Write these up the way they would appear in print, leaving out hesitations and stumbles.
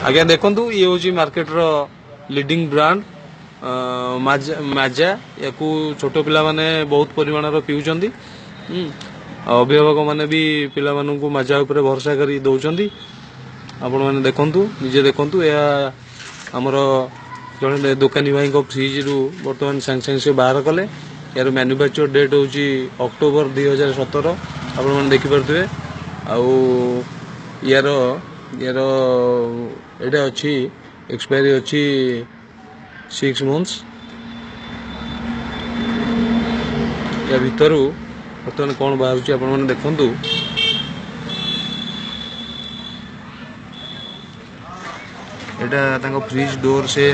ଆଜ୍ଞା ଦେଖନ୍ତୁ, ଇଏ ହେଉଛି ମାର୍କେଟର ଲିଡିଂ ବ୍ରାଣ୍ଡ ମାଜା। ୟାକୁ ଛୋଟ ପିଲାମାନେ ବହୁତ ପରିମାଣର ପିଉଛନ୍ତି। ଆଉ ଅଭିଭାବକ ମାନେ ବି ପିଲାମାନଙ୍କୁ ମାଜା ଉପରେ ଭରସା କରି ଦେଉଛନ୍ତି। ଆପଣମାନେ ଦେଖନ୍ତୁ, ନିଜେ ଦେଖନ୍ତୁ। ଏହା ଆମର ଜଣେ ଦୋକାନୀ ଭାଇଙ୍କ ଫ୍ରିଜରୁ ବର୍ତ୍ତମାନ ସାଙ୍ଗେ ସାଙ୍ଗେ ସେ ବାହାର କଲେ। ଏହାର ମ୍ୟାନୁଫ୍ୟାକ୍ଚର ଡେଟ୍ ହେଉଛି ଅକ୍ଟୋବର 2017, ଆପଣମାନେ ଦେଖିପାରୁଥିବେ। ଆଉ ୟାର ଏଇଟା ଅଛି, ଏକ୍ସପାୟରି ଅଛି 6 ମନ୍ଥସ୍। ୟା ଭିତରୁ ବର୍ତ୍ତମାନ କ'ଣ ବାହାରୁଛି ଆପଣମାନେ ଦେଖନ୍ତୁ। ଏଇଟା ତାଙ୍କ ଫ୍ରିଜ୍ ଡୋର୍ ସେ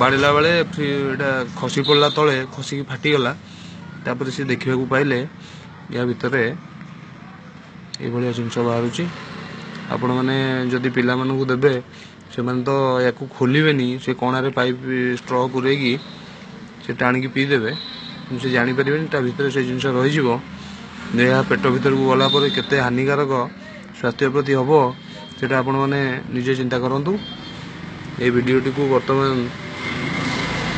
ବାଡ଼ିଲା ବେଳେ ଏଇଟା ଖସି ପଡ଼ିଲା ତଳେ, ଖସିକି ଫାଟିଗଲା। ତାପରେ ସେ ଦେଖିବାକୁ ପାଇଲେ ୟା ଭିତରେ ଏଇଭଳିଆ ଜିନିଷ ବାହାରୁଛି। ଆପଣମାନେ ଯଦି ପିଲାମାନଙ୍କୁ ଦେବେ, ସେମାନେ ତ ୟାକୁ ଖୋଲିବେନି, ସେ କଣାରେ ପାଇପ୍ ଷ୍ଟ୍ର ପୁରେଇକି ସେ ଟାଣିକି ପିଇଦେବେ, କିନ୍ତୁ ସେ ଜାଣିପାରିବେନି ତା ଭିତରେ ସେ ଜିନିଷ ରହିଯିବ। ଏହା ପେଟ ଭିତରକୁ ଗଲା ପରେ କେତେ ହାନିକାରକ ସ୍ୱାସ୍ଥ୍ୟ ପ୍ରତି ହେବ, ସେଇଟା ଆପଣମାନେ ନିଜେ ଚିନ୍ତା କରନ୍ତୁ। ଏଇ ଭିଡ଼ିଓଟିକୁ ବର୍ତ୍ତମାନ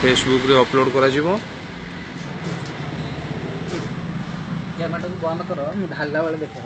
ଫେସବୁକ୍ରେ ଅପଲୋଡ଼ କରାଯିବ। କ୍ୟାମେରାଟାକୁ ବନ୍ଦ କର, ମୁଁ ଢାଳିଲା ବେଳେ ଦେଖେବ।